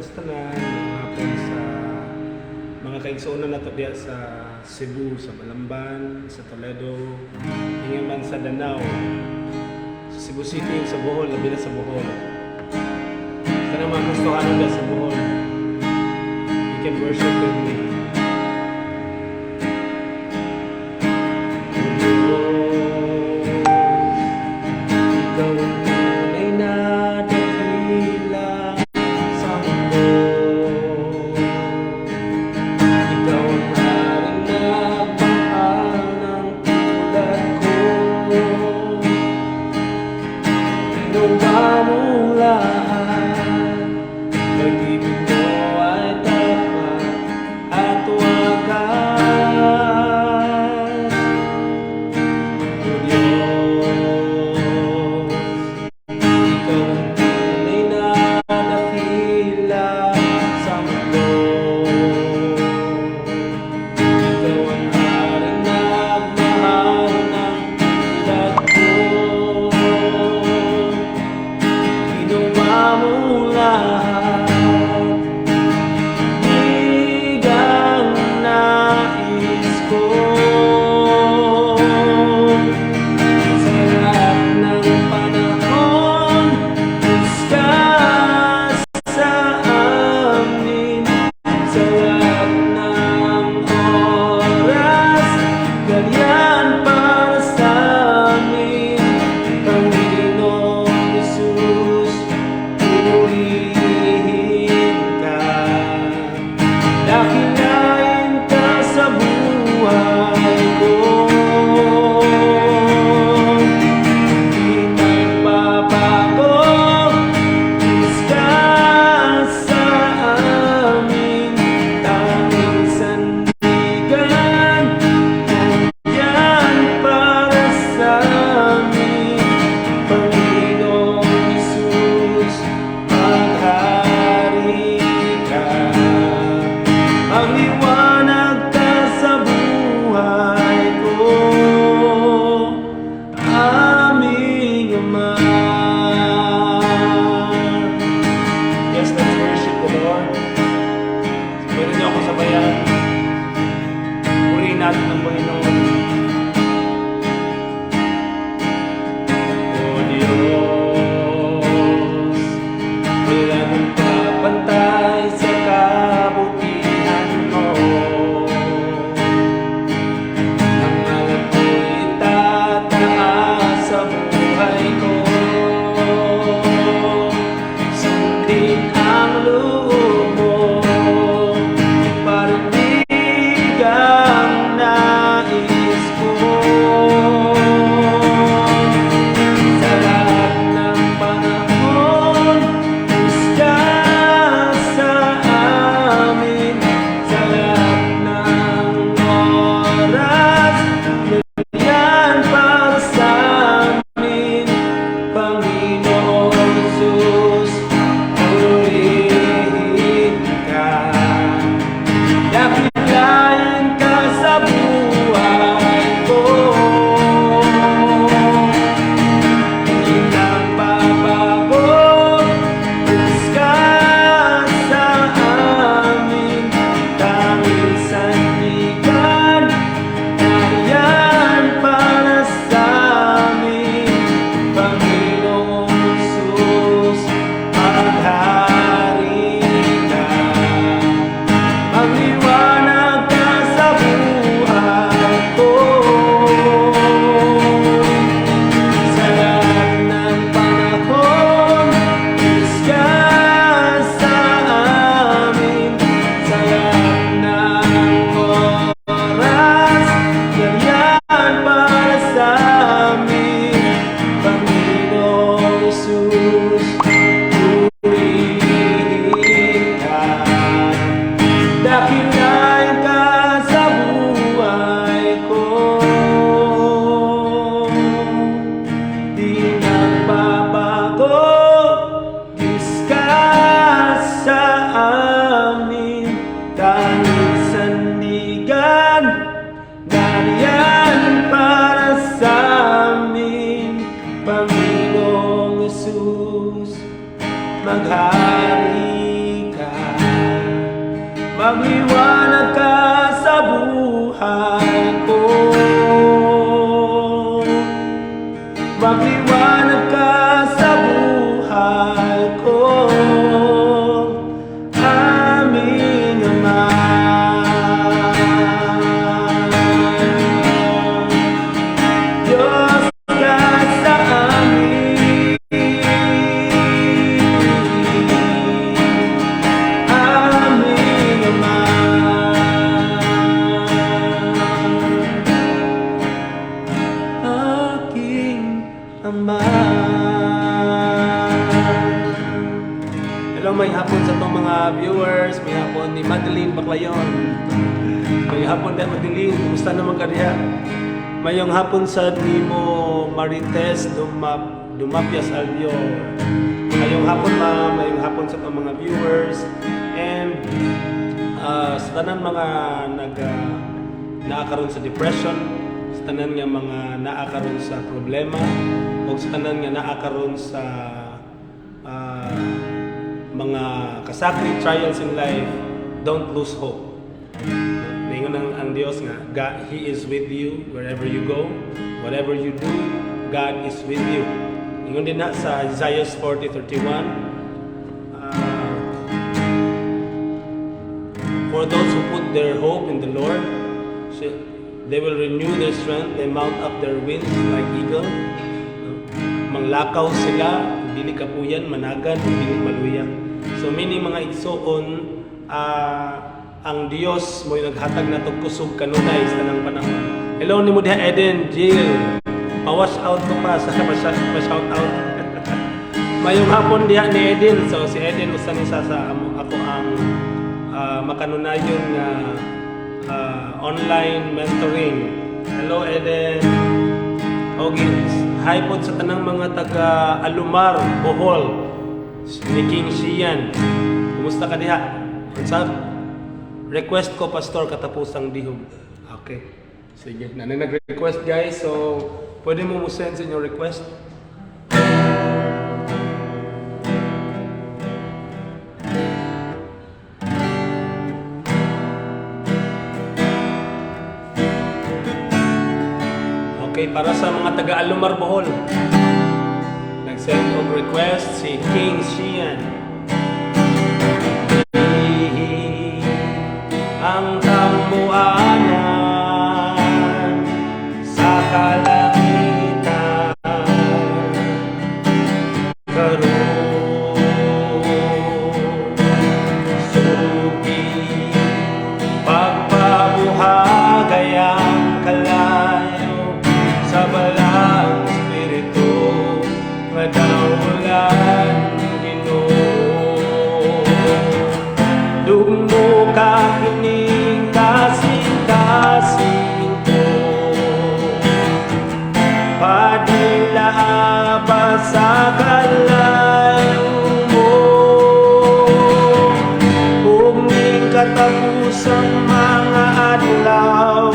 Sa tanan, maayong hapon sa mga kaigsuonan nato diya sa Cebu, sa Balamban, sa Toledo, ingon man sa Danao, sa Cebu City, sa Bohol, labi na sa Bohol. Sa mga Kristohanon diya sa Bohol, you can worship with me. Diyos, Ikaw ang tunay na dakila sa mundo. Ikaw ang haring nagmahal ng tulad ko. Ginawa mo lahat. Pag-ibig mo ay tapat at wagas. O Diyos, Ikaw ang tunay na dakila sa mundo. Ikaw ang haring nagmahal ng tulad ko. Ginawa mo lahat. Ibig ang nais ko. Sa lahat ng panahon, Diyos ka sa amin. Sa lahat ng oras, ganyan para sa amin. Panginoong Jesus, purihin ka. Dakilain ka sa buhay ko. Di nagbabago, Diyos ka sa amin. Tanging sandigan, nandyan para sa amin. Panginoong Jesus, maghari ka. Magliwanag ka sa buhay ko, aming Ama. Yes, let's worship the Lord. Pwede niyo ako sabayan. Purihin natin ang Panginoon. O Diyos, wala nang kapantay sa kabutihan mo. Ang ngalan ko'y itataas sa buhay ko. Sundin ang loob mo, Iparinig ang nais. Magliwanag ka sa buhay ko. Magliwanag ka sa buhay ko, aming Ama. Diyos ka sa amin, aming Ama, aking Ama. Hello, maayong hapon sa atong mga viewers. Maayong hapon ni Madeline Baclayon. Maayong hapon diha, Madeline. Kumusta naman ka diha? Maayong hapon sa nimo, Marites Dumapias Albior. Maayong hapon, ma'am. Maayong hapon sa atong mga viewers. And sa tanan mga nag naa karon sa depression, sa tanan nga mga naa karon sa problema, o sa tanan nga naa karon sa mga kasakit, trials in life, don't lose hope. Ningon ang Dios nga, God, He is with you wherever you go, whatever you do, God is with you. Ingon din na sa Isaiah 40:31, "For those who put their hope in the Lord, they will renew their strength, they mount up their wings like eagle." No? Manglakaw sila, dili kapuyan, managan, dili maluya. So meaning, mga igsoon, ang Dios mo naghatag nato kusog kanunay sa tanang panahon. Hello nimo diha, Eden, Jill. Pa-wash out ko pa sa pa-shout out. Maayong hapon diha ni Eden. So si Eden usa ni sa amo ako ang makanunayon nga online mentoring. Hello, Eden. Okay, hi po sa tanang mga taga Alumar, Bohol. Ni King Shian. Kumusta ka diha? Unsa request ko, Pastor? Katapusang dihog. Okay. Sige, naa nay nag-request, guys. So, pwede mo mo send sa inyong request. Okay, para sa mga taga Alumar, Bohol. Nag-send og request si King Shian. Ihi ang tamuanan sa kalangitan karon, sugi pagpabuhagay ang kalayo sa Balaang Espiritu nga daulan, Ginoo. Dugmoka kining kasing-kasing ko, Padilaba sa kalayo mo, ug ning katapusang mga adlaw,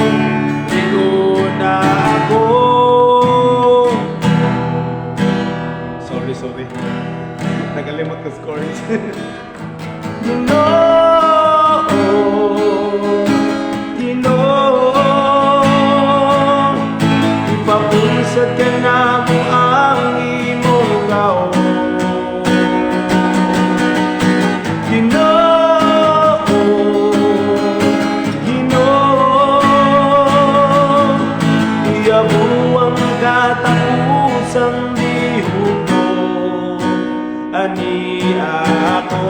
na ako. Sorry, sorry. Nakalimot ko scores. Ginoo, Ginoo, ipabunsad ka namo ang imong gahom. Ginoo, Ginoo, iyabo ang katapusang dihog ani ako.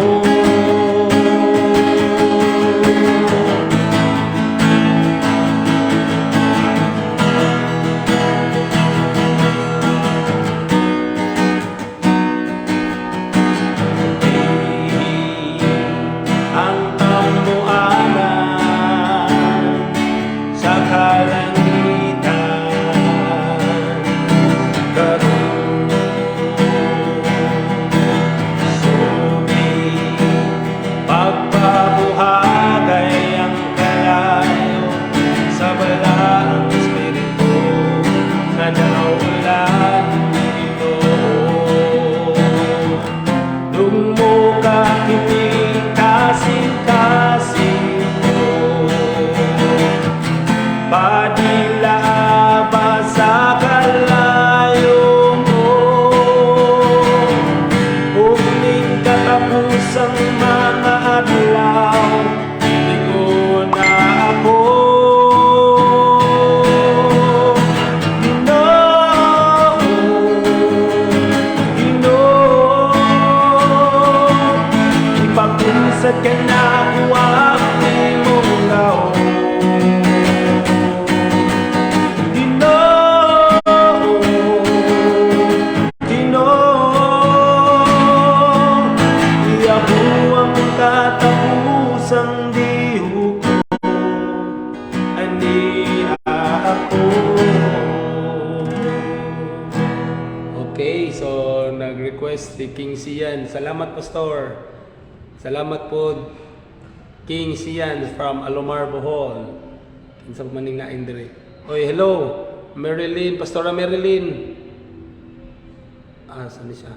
Ang dihuko ani ako. Okay, so nag-request si King Sian. Salamat, Pastor. Salamat po, King Sian from Alomar, Bohol. Kinsa pa maning nain diri. Oy, hello. Marilyn, Pastora Marilyn. Ah, saan ni siya?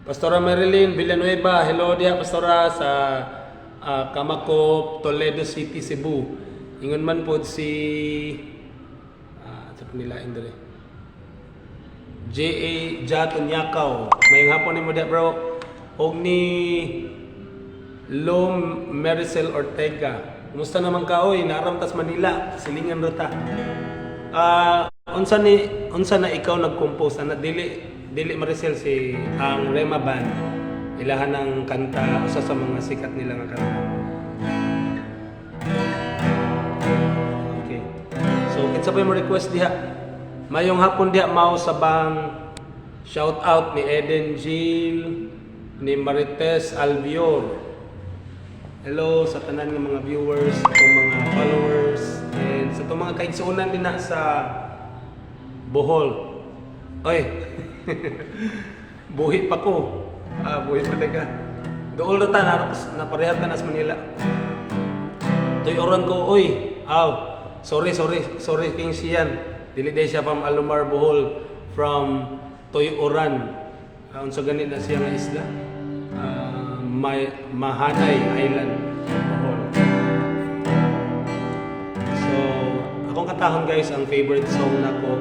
Pastora Marilyn Villanueva, hello diha, Pastora, sa Camaco, Toledo City, Cebu. Ingon man pod si sa panilain diri. J.A. Jaton Yakaw. Maayong hapon nimo diha, bro. Og ni Lom Maricel Ortega. Kumusta naman ka, oy? Naa ra man tas Manila. Silingan ra ta. Ah, unsa na ikaw nag-compose ana? Dili dili Maricel, si ang Rema Band. Ilahan ang kanta, usa sa mga sikat nila nga kanta. Okay. So kinsa pa mo request diha? Mayong hapon diha mao sa bang shout out ni Eden Jill, ni Marites Albior. Hello sa tanan nga mga viewers, sa atong mga followers, and sa atong mga kaigsuonan din na sa Bohol. Oy. Buhi pa ko. Ah, buhi pa teka. Dool na ta, naparehab ta na sa Manila. Tuy-oran ko, oy. Aw, sorry, sorry, sorry, King Sian. Dili day siya from Alomar, Bohol, from Toyoran. Unsa gani na siya nga isla? May Mahanay Island, Bohol. So, akong kantahon, guys, ang favorite song nako,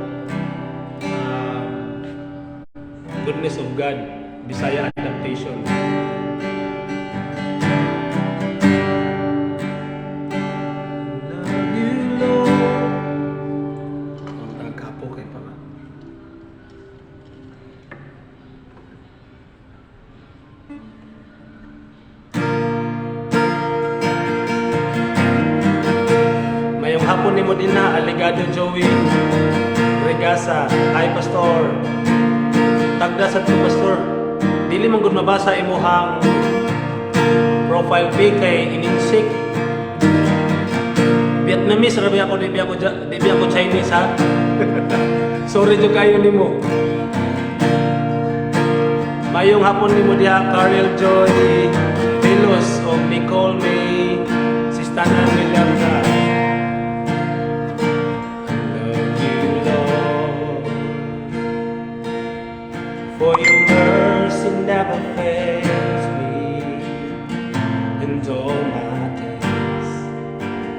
Goodness of God, Bisaya adaptation. Love you, Lord. Ang tagkapo kay pa nga. Mayong hapon nimo din na, Aligado Joey Regasa. Hi, Pastor. Tagda sa to, Pastor. Dili man gud mabasa imuhang profile pic kay ininsik. Vietnamese ra ba ako, di ba ako Chinese, ha? Sorry jud kayo nimo. Mayong hapon nimo diha, Karel Joy Velos o Nicole May Sistanan Villarga. Love you, Lord, for your mercy never fails me, and all my days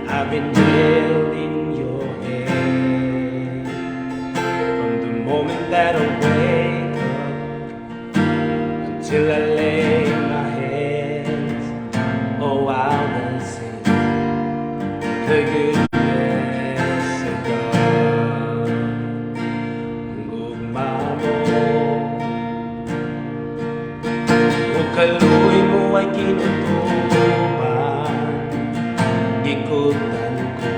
I've been held in your hand. From the moment that I wake up until I lay my hands, oh, I will sing the goodness of God. Gugma mo o kaluoy mo ay kinutuban. Gikutan ko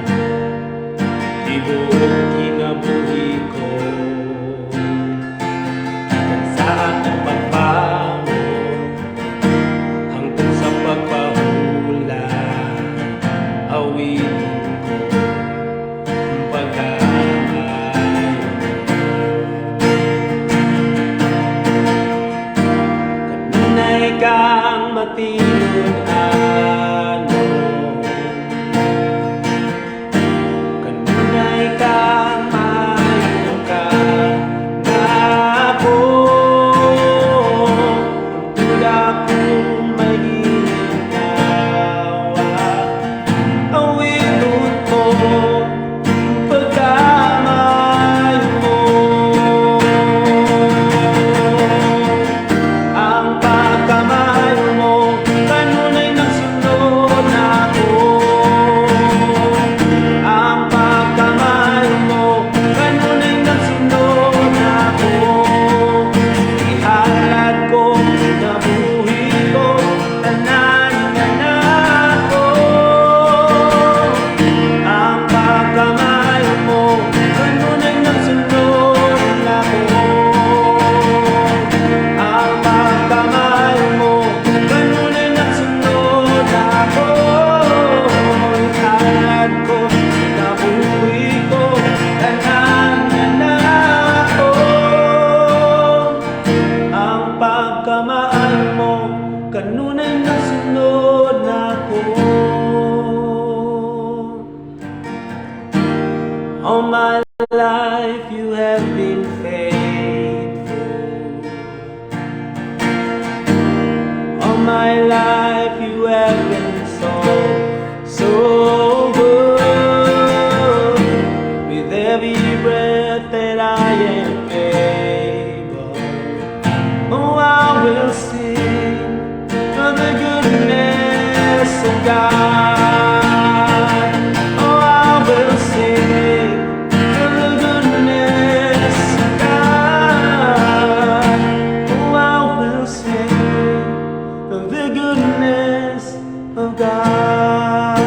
of God.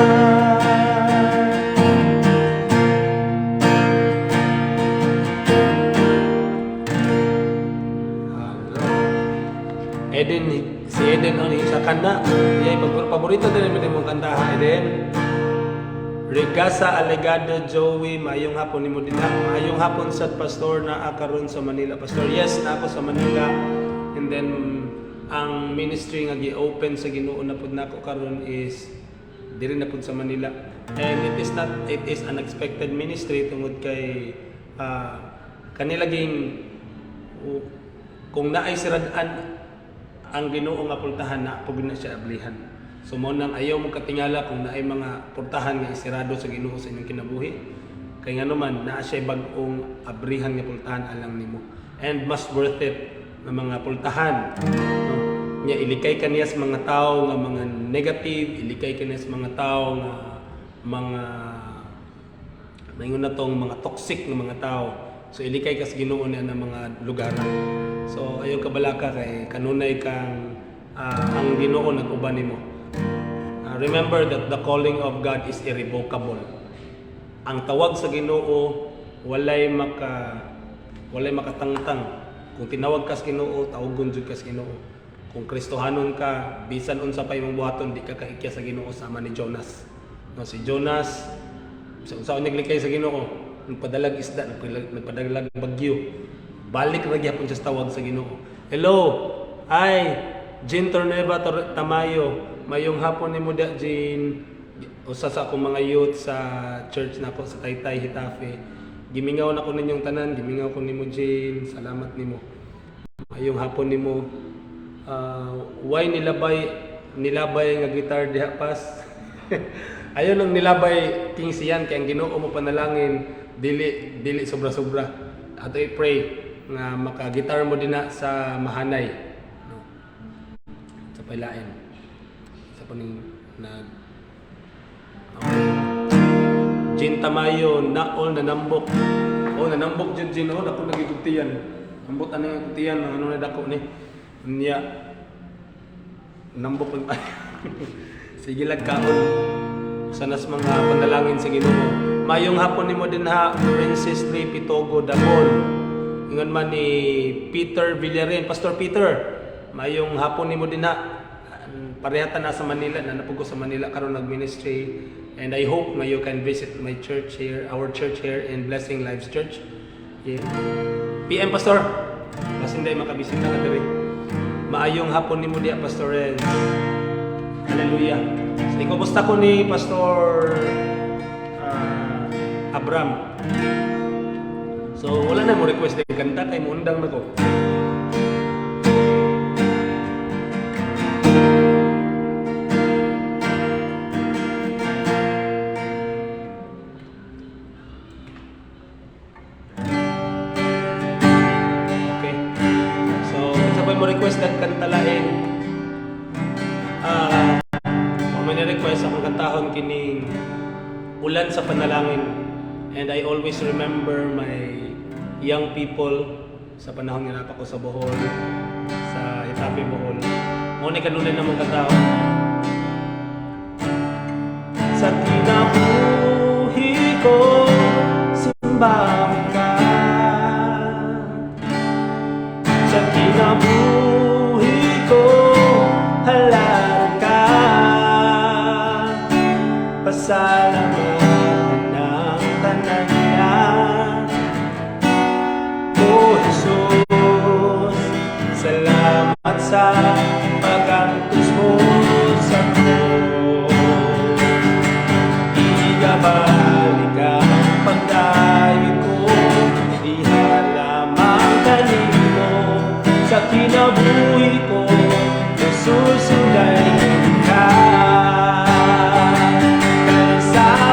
Hello. Eden, si Eden ang sa kanta. Iya, paborito din naman mong kanta ha, Eden. Regasa Alegado Joey, maayong hapon nimo dinha. Maayong hapon sa pastor na karon sa Manila. Pastor, yes, na ako sa Manila. And then ang ministry nga gi-open sa Ginoo na pud nako karon is diri na pud sa Manila. And it is not, it is unexpected ministry tungod kay kanila ging kung naay sirad-an ang Ginoo nga pultahan na pud na siya ablihan. So mo nang ayaw mo katingala kung naay mga pultahan nga isirado sa Ginoo sa inyong kinabuhi. Kay ngano man naa siya bag-ong abrihan nga pultahan alang nimo. And mas worth it nga mga pultahan. No? Nya ilikay ka niya sa mga tao nga mga negative, ilikay ka niya sa mga tao nga mga maingon na tong mga toxic nga mga tao. So ilikay ka sa Ginoo niya ng mga lugar. So ayaw ka balaka kay kanunay kang ang Ginoo nag-uban nimo. Remember that the calling of God is irrevocable. Ang tawag sa Ginoo walay makatangtang. Kung tinawag ka sa Ginoo, tawgon jud ka sa Ginoo. Kung Kristohanon ka, bisan unsa pa imong buhaton, di ka kaikya sa Ginoo sama ni Jonas. No, si Jonas sa unsa naglikay sa Ginoo, nagpadalag isda, nagpadalag bagyo. Balik ra gyapon siya sa tawag sa Ginoo. Hello. Ay, Jean Torneva Tamayo. Mayong hapon nimo da, Jean. Usa sa akong mga youth sa church nako sa Taytay, Getafe. Gimingaw na ko ninyong tanan, gimingaw ko nimo, Jean. Salamat nimo. Mayong hapon nimo. Why nilabay nga guitar diha, pas? Ayon ang nilabay King Sian kay ang Ginoo mo panalangin dili dili sobra-sobra. Ato i-pray nga maka-guitar mo dinha sa Mahanay. No. Sa pailain. Sa paning nag. Okay. Jean Tamayo, naol nanambok. Oh, nanambok jud, Jean, oh, dako nagigugtiyan. Ambot ani nga gugtiyan, ano na dako ni. Unya nambok lang. Sige lang kaon. Sa nas mga panalangin sa Ginoo. Mayong hapon nimo din ha, Princess Lee Pitogo Damon. Ingon man ni Peter Villarin, Pastor Peter. Mayong hapon nimo din ha. Parehata na sa Manila, na napug ko sa Manila karon nag-ministry and I hope nga you can visit my church here, our church here in Blessing Lives Church. Yeah. PM Pastor. Basin day makabisita ka diri. Maayong hapon nimo diya, Pastor Renz. Hallelujah. So, ikumusta ko ni Pastor Abram. So wala na mo request din kanta kay muundang na ko. Okay. So, kinsa pa mo request ng kanta lain? Kung may request akong kantahon kining Ulan sa Panalangin. And I always remember my young people sa panahon nga napa ko sa Bohol, sa Getafe, Bohol. Mo ni kanunay namong kantahon. Sa kinabuhi ko, simbahon ka. Sa kinabuhi ko, halaran ka. Pasalamatan ang tanan na. O Jesus, salamat sa pag-antos mo sa krus. Igabalik ang pagdayo ko, diha lamang kanimo. Sa kinabuhi ko, Jesus, sunday ka. Kay sa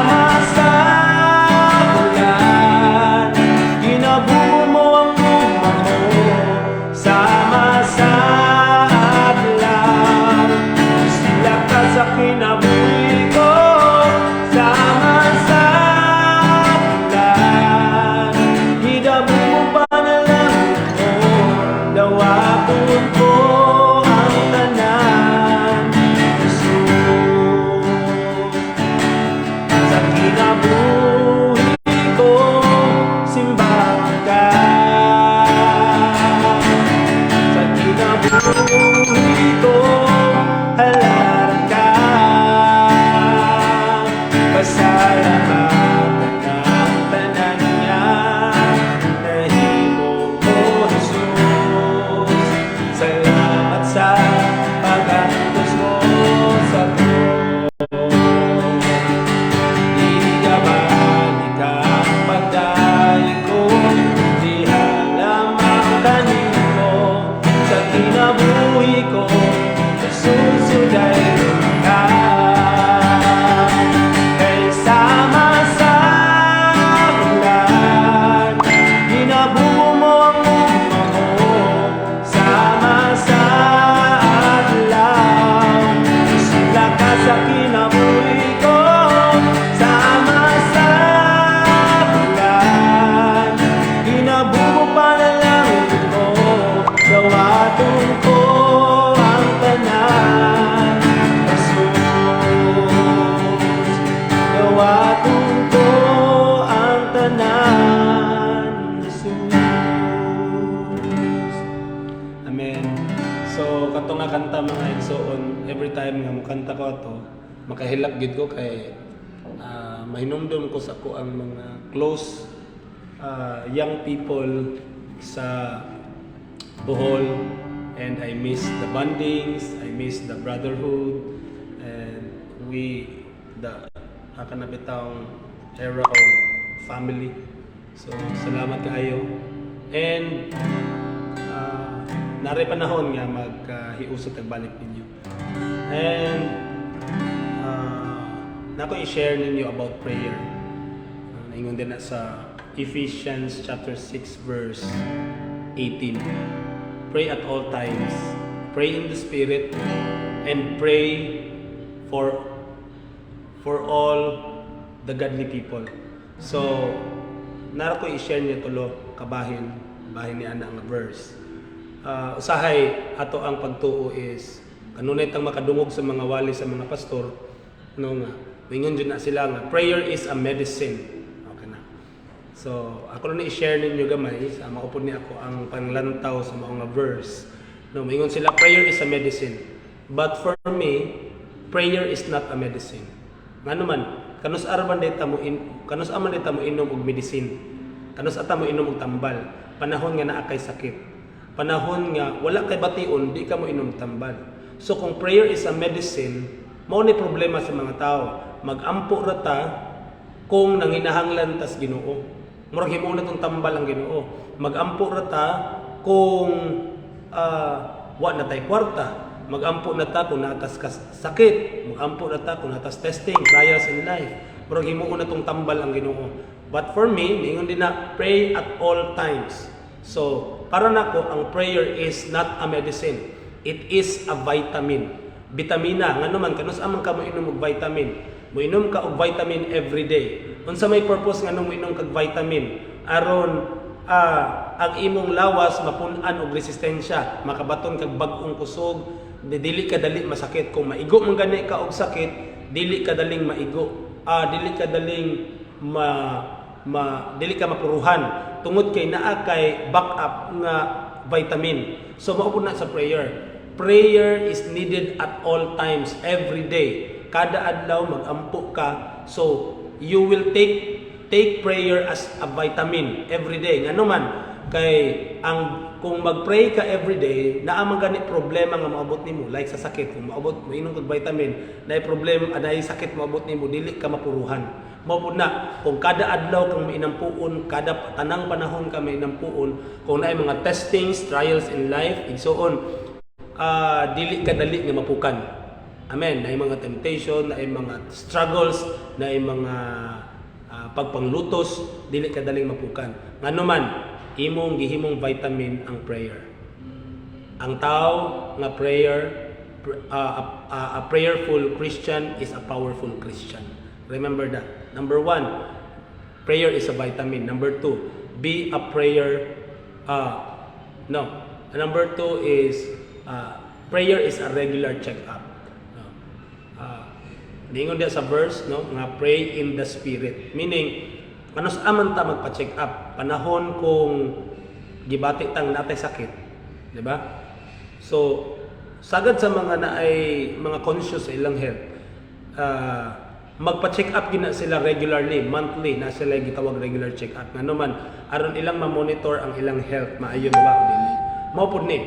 time nga mukanta ko ato, makahilak gid ko kay mahinumdum ko sa ko ang mga close young people sa Bohol, and I miss the bondings, I miss the brotherhood and we the kana bitawng era of family. So salamat kaayo. And naray panahon nga maghiusot tag balik ninyo. And nako i-share ninyo about prayer. Naingon din na sa Ephesians chapter 6 verse 18. Pray at all times. Pray in the Spirit and pray for all the godly people. So, nara ko i-share niyo tulo kabahin, bahin ni ana nga verse. Usahay ato ang pagtuo is kanunay tang makadungog sa mga wali sa mga pastor, no, nga moingon jud na sila nga prayer is a medicine. Okay na. So, ako na i-share ninyo gamay sa maupod ni ako ang panglantaw sa mga verse. No, moingon sila prayer is a medicine. But for me, prayer is not a medicine. Ngano man, kanus-a man ta mo inom og medicine? Kanus-a ta mo inom og tambal? Panahon nga naa kay sakit. Panahon nga wala kay bation, di ka mo inom tambal. So kung prayer is a medicine, mao ni problema sa mga tao. Magampo ra ta kung nanginahanglan tas Ginoo. Murag himo na tong tambal ang Ginoo. Magampo ra ta kung wa na tay kwarta. Magampo na ta kung naa tas sakit. Magampo na ta kung naa tas testing, trials in life. Murag himo na tong tambal ang Ginoo. But for me, niingon din na pray at all times. So, para nako ang prayer is not a medicine. It is a vitamin. Bitamina, ngano man, kanus-a man ka moinom og vitamin? Moinom ka og vitamin every day. Unsa may purpose ngano moinom kag vitamin? Aron ang imong lawas mapun-an og resistensya, makabaton kag bag-ong kusog, dili ka dali masakit. Kung maigo man gani ka og sakit, dili ka daling maigo. Dili ka daling ma ma dili ka mapuruhan tungod kay naa kay backup nga vitamin. So mao pud na sa prayer. Prayer is needed at all times, every day. Kada adlaw magampo ka. So you will take prayer as a vitamin every day. Ngano man, kay ang kung mag-pray ka every day, naa man gani problema nga moabot nimo, like sa sakit, kung moabot, moinom kag vitamin, naay problema, naay sakit moabot nimo, dili ka mapuruhan. Mao pud na kung kada adlaw kang mainampuon, kada tanang panahon ka mainampuon, kung naay mga testings, trials in life, igsuon, dili ka dali nga mapukan. Amen. Naay mga temptation, naay mga struggles, naay mga pagpanglutos, dili ka daling mapukan. Ngano man, imong gihimong vitamin ang prayer. Ang tao nga prayer a prayerful Christian is a powerful Christian. Remember that. Number one, prayer is a vitamin. Number two, be a prayer. No. Number two is prayer is a regular checkup. No. Ningon diya sa verse, no, nga pray in the Spirit. Meaning, kanus-a man ta magpa-check up? Panahon kung gibati tang natay sakit, di ba? So, sagad sa mga naay mga conscious sa ilang health, magpa-check up gina sila regularly, monthly na sila gitawag regular check up. Ngano man, aron ilang ma-monitor ang ilang health, maayo ba o dili. Mao pud ni,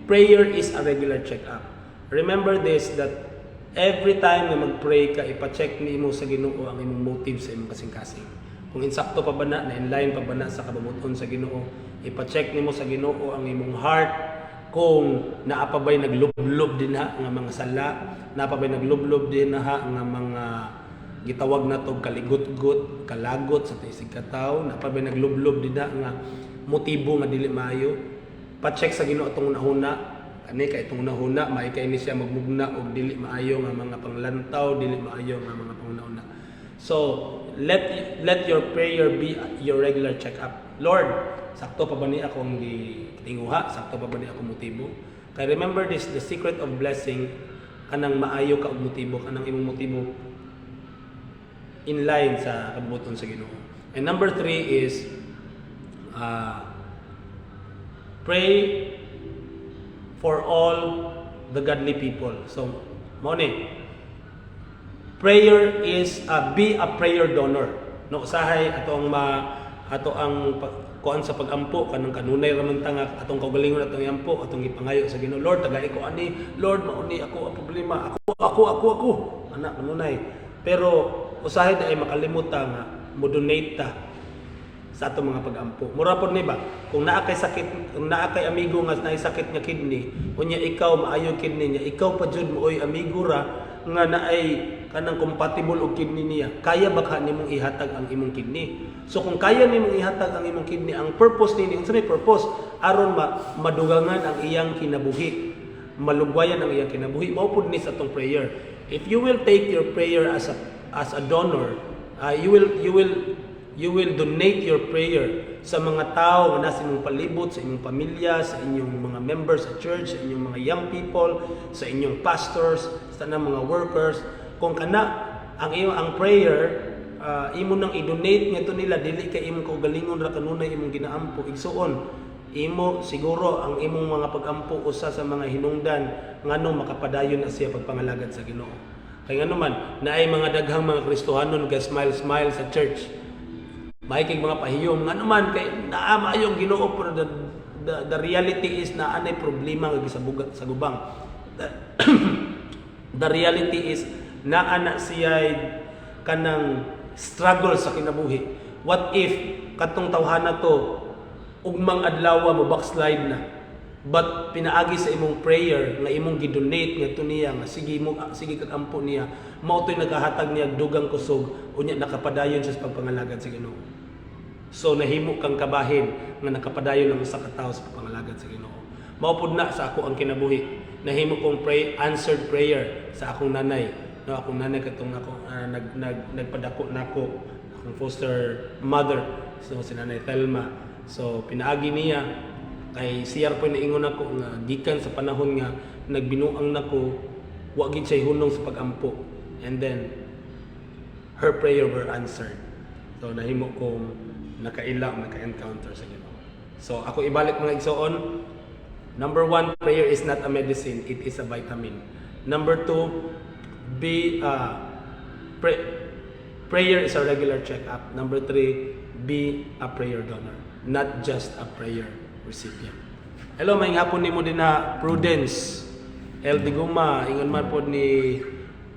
prayer is a regular check up. Remember this, that every time nga mag-pray ka, ipa-check nimo sa Ginoo ang imong motive sa imong kasing-kasing. Kung insakto pa ba na, na inline pa ba na sa kabubut-on sa Ginoo, ipa-check nimo sa Ginoo ang imong heart kung naa pa ba'y naglublob dinha nga mga sala, naa pa ba'y naglublob dinha nga mga gitawag na to kaligutgot, kalagot sa isig katawo, naa pa ba'y naglublob dinha nga motibo nga dili maayo. Pa-check sa Ginoo atong hunahuna, kani kay itong hunahuna maay kay ni siya magmugna og dili maayo nga mga panglantaw, dili maayo nga mga panghunahuna. So, let your prayer be your regular check-up. Lord, sakto pa ba ni akong gitinguha? Sakto pa ba ni akong motibo? Kay remember this, the secret of blessing, kanang maayo ka og motibo, kanang imong motibo in line sa kabubut-on sa Ginoo. And number three is pray for all the godly people. So, Mao ni. Prayer is be a prayer donor. No, usahay ato ang kuan sa pagampo, kanang kanunay ra man ta nga atong kaugalingon, atong iampo, atong ipangayo sa Ginoo, "Lord, tagai ko ani. Lord, mao ni ako ang problema, ako, ako, ako, ako," ana kanunay. Pero usahay na ay makalimot ta nga mo donate ta sa atong mga pagampo. Mura pod ni ba, kung naa kay sakit, kung naa kay amigo nga naay sakit nga kidney, unya ikaw maayo kidney niya, ikaw pa jud mooy amigo ra nga naay kanang compatible og kidney niya. Kaya ba ka nimong ihatag ang imong kidney? So kung kaya nimong ihatag ang imong kidney, ang purpose nini, unsa may purpose? Aron ma madugangan ang iyang kinabuhi. Malugwayan ang iyang kinabuhi. Mao pud ni sa atong prayer. If you will take your prayer as a donor, you will donate your prayer sa mga tao nga nasa imong palibot, sa inyong pamilya, sa inyong mga members sa church, sa inyong mga young people, sa inyong pastors, sa tanang mga workers. Kung kana ang iyong ang prayer imo nang i-donate ngadto nila, dili kay imong kaugalingon ra kanunay imong ginaampo. Igsuon, imo siguro ang imong mga pagampo usa sa mga hinungdan ngano makapadayon na siya pagpangalagad sa Ginoo. Kay ngano man naay mga daghang mga Kristohanon ga smile smile sa church. May kay mga pahiyom, ngano man kay naa maayong Ginoo, pero the reality is na anay problema nga gisabuga sa gubang. The reality is naa na siya kanang struggle sa kinabuhi. What if katong tawhana to ugmang adlaw mo backslide na? But pinaagi sa imong prayer nga imong gidonate ngadto niya, nga sige mo, sige kag ampo niya, mao to'y nagahatag niya dugang kusog, unya nakapadayon siya sa pagpangalagad sa Ginoo. So nahimo kang kabahin nga nakapadayon ang usa ka tawo sa pagpangalagad sa Ginoo. Mao pud na sa ako ang kinabuhi. Nahimo kong pray answered prayer sa akong nanay. No, akong nanay katong ako nag nag nagpadako nako, akong foster mother. So si Nanay Thelma. So pinaagi niya kay siya po naingon ako nga gikan sa panahon nga nagbinuang nako, wa gid siya hunong sa pagampo. And then her prayer were answered. So nahimo kong nakaila, naka-encounter sa Ginoo. So ako ibalik, mga igsoon. Number one, prayer is not a medicine, it is a vitamin. Number two, be prayer is a regular checkup. Number three, be a prayer donor, not just a prayer recipient. Hello, maayong hapon nimo din na Prudence El Diguma, ingon man pod ni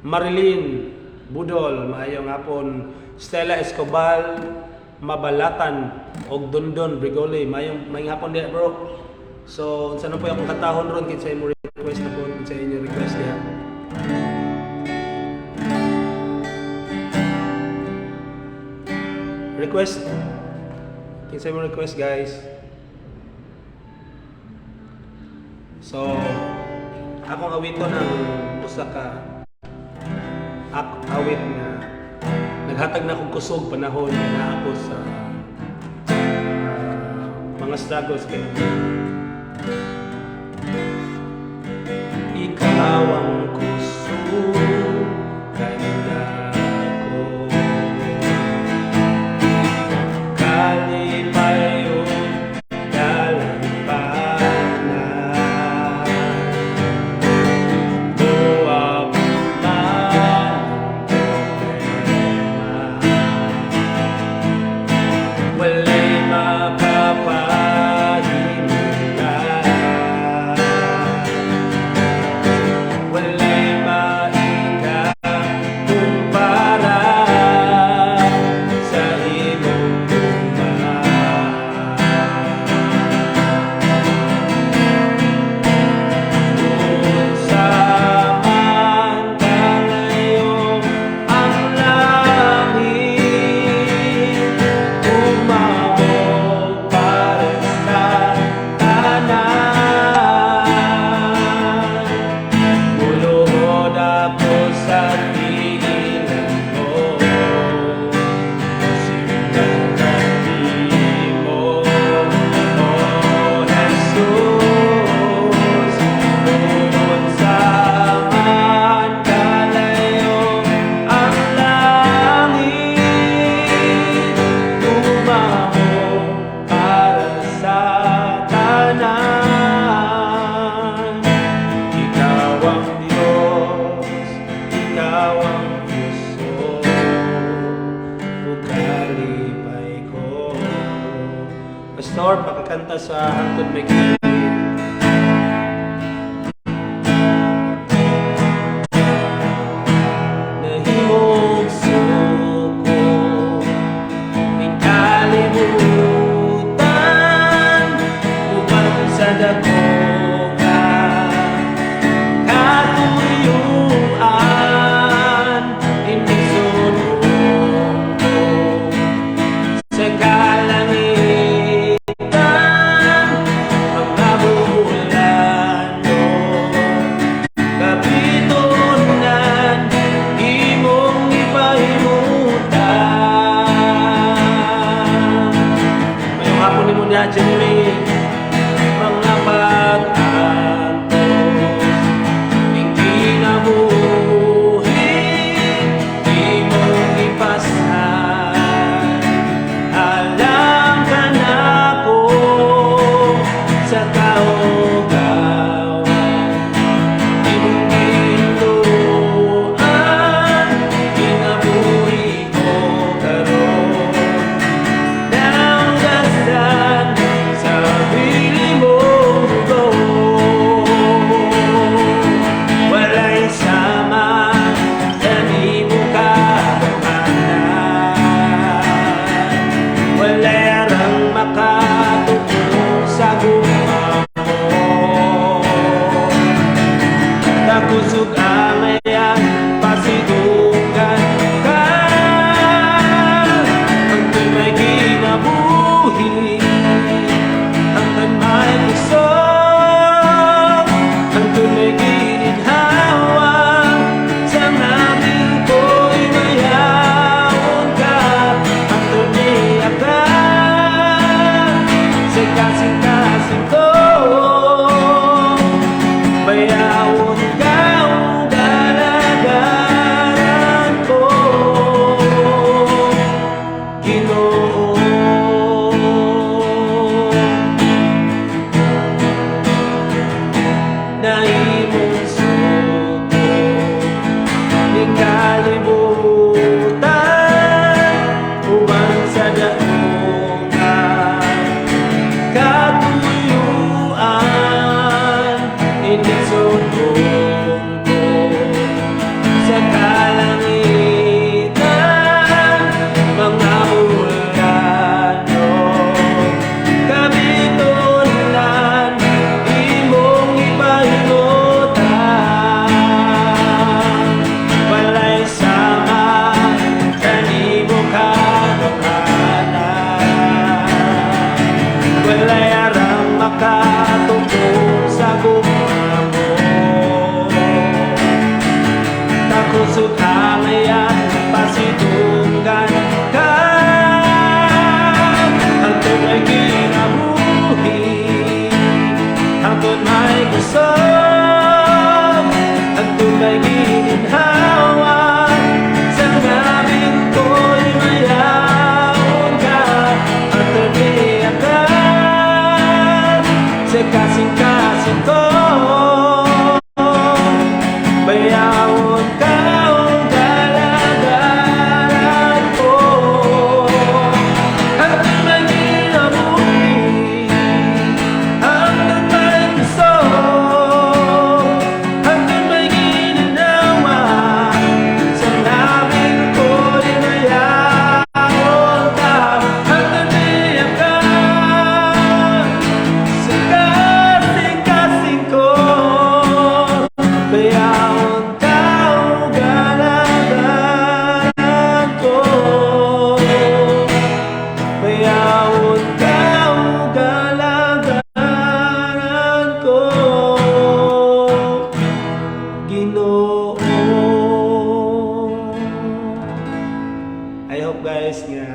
Marilyn Budol, maayong hapon. Stella Escobal, Mabalatan og Dondon Brigoli, maayong maayong hapon diha, bro. So, unsa na po akong katahon ron, kinsa imo request na po, kinsa inyo request diha? Request. Kinsa imo request, guys? So, akong awiton ang usa ka awit nga naghatag na akong kusog panahon nga naa ako sa mga struggles kinabuhi. Ikaw ang kusog kanako, kalipay ug dalampanan. Buwak man ang problema, walay makapahimulan, walay maikakahiya. Pastor, pakakanta sa "Hangtod May Kinabuhi." Nahimong suko ning kalibutan uban sa dako nga katuyuan, inig-sunon ko sa kalangitan mga bulano, kabitonan imong ipahimutan. Maayong hapon nimo niya, Jeremy. Mga pag-antos ning kinabuhi imong ipasan, alang kanako sa kahugawan imong gihinluan. Kinabuhi ko karon nahugasan sa bili mong dugo. Walay sama kanimo kagamhanan. Walay arang makatupong sa gugma mo. Takusog angayan, pasidunggan ka hangtod may kinabuhi, hangtod may kusog, hangtod may gininhawa. Sa ngabing ko'y mayawon ka, hangtod niya ka sa kasing-kasing ko. Bayawon ka, galagaran ko, Ginoo. Nahimong suko ning kalibutan uban sa dako nga katuyuan, inig-sunon ko sa kalangitan mga bulano, kabitonan imong ipahimutan. Walay sama kanimo kagamhanan. Walay arang makatupong sa gugma mo. Takusog angayan, pasidunggan ka hangtod may kinabuhi, hangtod may kusog, hangtod may gininhawa. Sa ngabing ko'y mayawon ka, hangtod niya ka sa kasing-kasing ko. Bayawon ka, galagaran ko hangtod may kinabuhi, hangtod may kusog, hangtod may gininhawa. Sa ngabing ko'y mayawon ka, hangtod niya ka sa kasing-kasing ko. Bayawon ka, galagaran ko. Bayawon ka, galagaran ko, Ginoo. I hope, guys, nga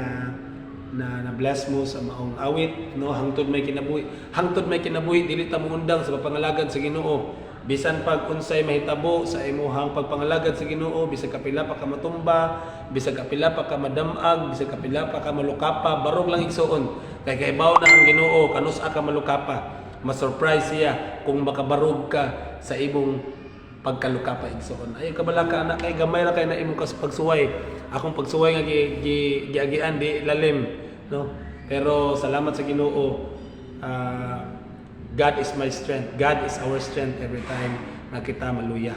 na na-bless mo sa maong awit, no? "Hangtod May Kinabuhi." Hangtod may kinabuhi, dili ta moundang sa pagpangalagad sa Ginoo. Bisan pag unsay mahitabo sa imuhang pagpangalagad sa Ginoo, bisag kapila pa ka matumba, bisag kapila pa ka madamag, bisag kapila pa ka malukapa, barog lang, igsuon, kay kahibaw na ang Ginoo kanus-a ka malukapa. Ma-surprise siya kung makabarog ka sa imong pagkalukapa, igsoon. Ay kabalaka anak, kay gamay ra kay na imong kas pagsuway. Akong pagsuway nga gi, gi, giagian di lalim, no? Pero salamat sa Ginoo. God is my strength. God is our strength every time na kita maluya.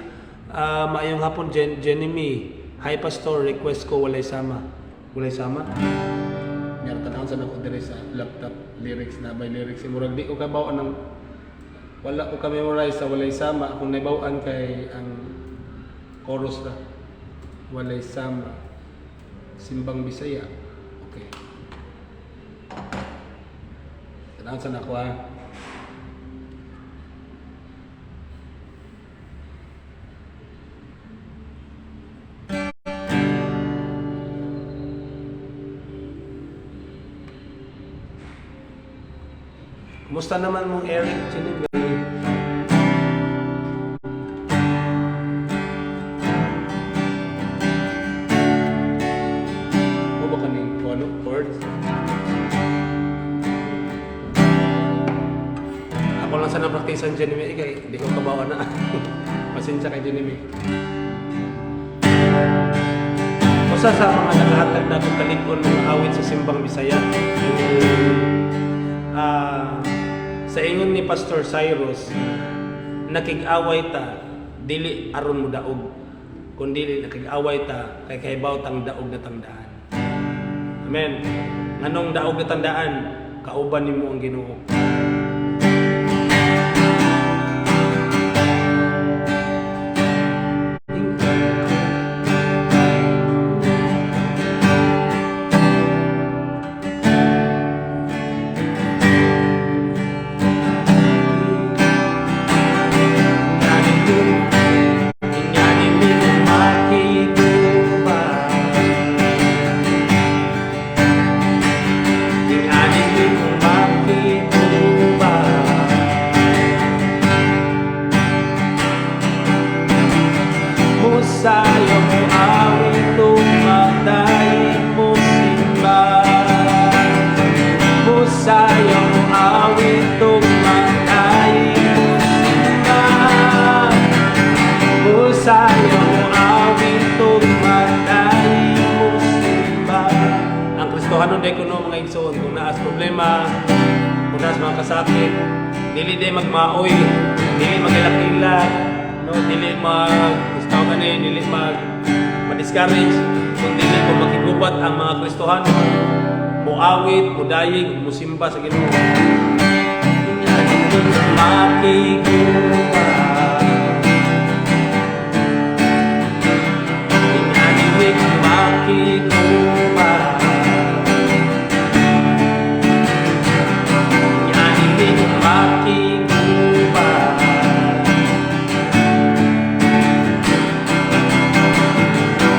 Maayong hapon, Jenny. Hi, Pastor, request ko "Walay Sama." "Walay Sama"? Nyar tan sa nako diri sa laptop lyrics na by lyrics. Murag di ko kabaw ng, wala ko ka-memorize sa "Walay Sama." Akong nahibaw-an kay ang chorus ra. "Walay Sama." Simbang Bisaya. Okay. Tanaw sa nako ah. Kumusta naman mong Eric Chinibay? O ba kaning kung ano, chords? Ako lang sana praktisan, Jenny, kay hindi ko kabawa na. Pasensya kay Jenny. Usa sa mga nakahatag na akong kalig-on mga awit sa Simbang Bisaya. Sa ingon ni Pastor Cyrus, nakig-away ta dili aron mo daog, kundi nakig-away ta kay kahibaw tang daog na tandaan. Amen. Nganong daog na tandaan? Kauban nimo ang Ginoo. Ingani mi makiguba. Ingani mi makiguba. Musayo mo awit tumatay mo simba. Musayo mo awit tumatay mo simba. Musayo mo awit tumatay mo simba. Ang Kristohanon day kuno, mga igsoon, kung naas problema, kung naas mga kasakit, dili day magmaoy, dili magilak-ilak, no, dili mag gusto gani, dili mag ma-discourage, kung dili kung makigubat ang mga Kristohanon, muawit, mudayig, musimba sa Ginoo. Makigubat. Ingani makigubat. Ingani makigubat.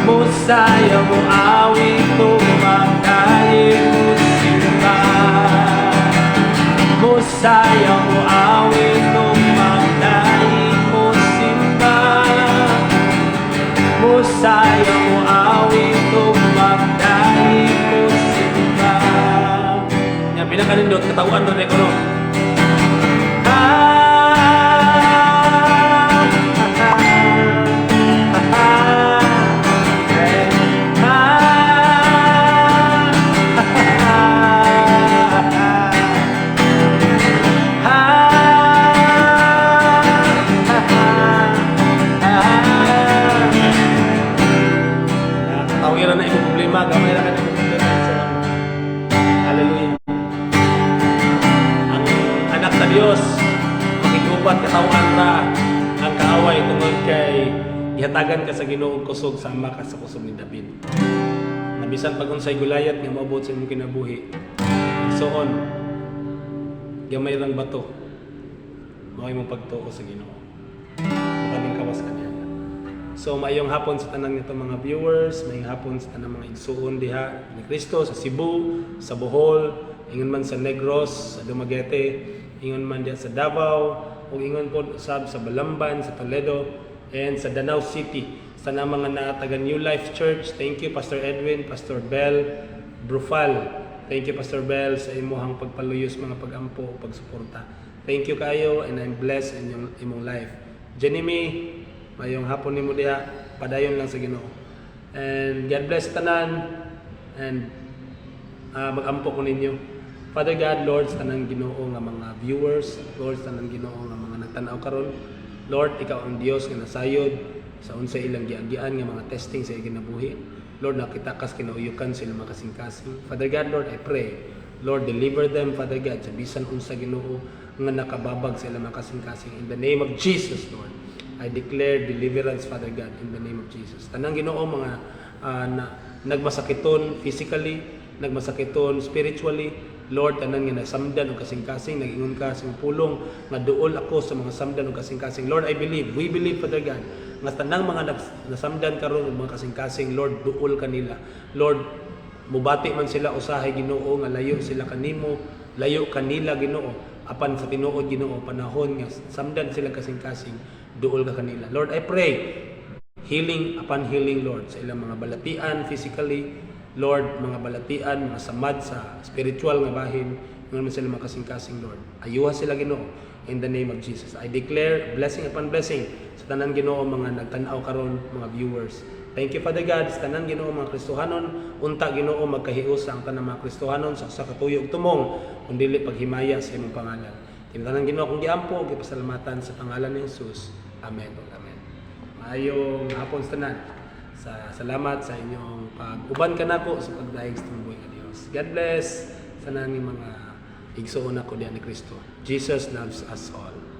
Musayo mo awit tumatay mo simba. Musayo mo awit tumatay mo simba. Musayo mo awit tumatay mo simba. Nga pinakanindot katawan rin ko no. Ah, ah, ah, ah, ah, ah. Katawiran na imong problema, gamay ra ka na imong problema. Hallelujah. Ang anak sa Dios, makigubat katawan ra ang kaaway tungod kay gihatagan ka sa Ginoo og kusog sama ka sa kusog ni David. Nabisan pag unsay Goliath nga moabot sa imong kinabuhi. So on, gamay rang bato. Mao imong pagtuo sa Ginoo. Makaning kawas kaniya. So maayong hapon sa tanan nito mga viewers, maayong hapon sa tanang mga igsuon diha ni Kristo sa Cebu, sa Bohol, ingon man sa Negros, sa Dumaguete, ingon man diha sa Davao, ug ingon pod sab sa Balamban, sa Toledo, and sa Danao City. Sa tanang mga naa taga New Life Church, thank you Pastor Edwin, Pastor Bell, Brufal. Thank you, Pastor Bell, sa imuhang pagpaluyos, mga pagampo, pagsuporta. Thank you kayo and I'm blessed in yung imong life. Jenny, mayong hapon nimo diha, padayon lang sa Ginoo. And God bless tanan and magampo ko ninyo. Father God, Lord, sa tanang Ginoo nga mga viewers, Lord, sa tanang Ginoo nga mga nagtanaw karon, Lord, ikaw ang Dios nga nasayod sa unsa ilang giagian nga mga testing sa ilang kinabuhi. Lord, nakita kas kinauyukan sa ilang mga kasing-kasing. Father God, Lord, I pray, Lord, deliver them, Father God, sa bisan unsa, Ginoo, nga nakababag sa ilang mga kasing-kasing. In the name of Jesus, Lord, I declare deliverance, Father God, in the name of Jesus. Tanang Ginoo mga na, nagmasakiton physically, nagmasakiton spiritually, Lord, tanan nga nasamdan og kasing-kasing, nag-ingon ka sa imong pulong nga duol ako sa mga samdan og kasing-kasing. Lord, I believe, we believe, Father God, nga tanang mga nasamdan karon og mga kasing-kasing, Lord, duol kanila. Lord, mubati man sila usahay, Ginoo, nga layo sila kanimo, layo kanila, Ginoo. Apan sa tinuod, Ginoo, panahon nga samdan sila kasing-kasing, duol ka kanila. Lord, I pray healing upon healing, Lord, sa ilang mga balatian physically, Lord, mga balatian, mga samad sa spiritual nga bahin, nga man sila mga kasing-kasing, Lord. Ayuha sila, Ginoo, in the name of Jesus. I declare blessing upon blessing sa tanan, Ginoo, mga nagtan-aw karon, mga viewers. Thank you, Father God, sa tanan, Ginoo, mga Kristohanon. Unta, Ginoo, magkahiusa ang tanang mga Kristohanon sa usa ka tuyo ug tumong kung dili paghimaya sa imong pangalan. Tinatanan, Ginoo, akong giampo, gipasalamatan sa pangalan ni Jesus. Amen ug amen. Maayong hapon sa tanan. Sa salamat sa inyong pag-uban kanako sa pagdayeg sa tinuod nga Dios. God bless sa tanan mga igsuon nako diha ni Kristo. Jesus loves us all.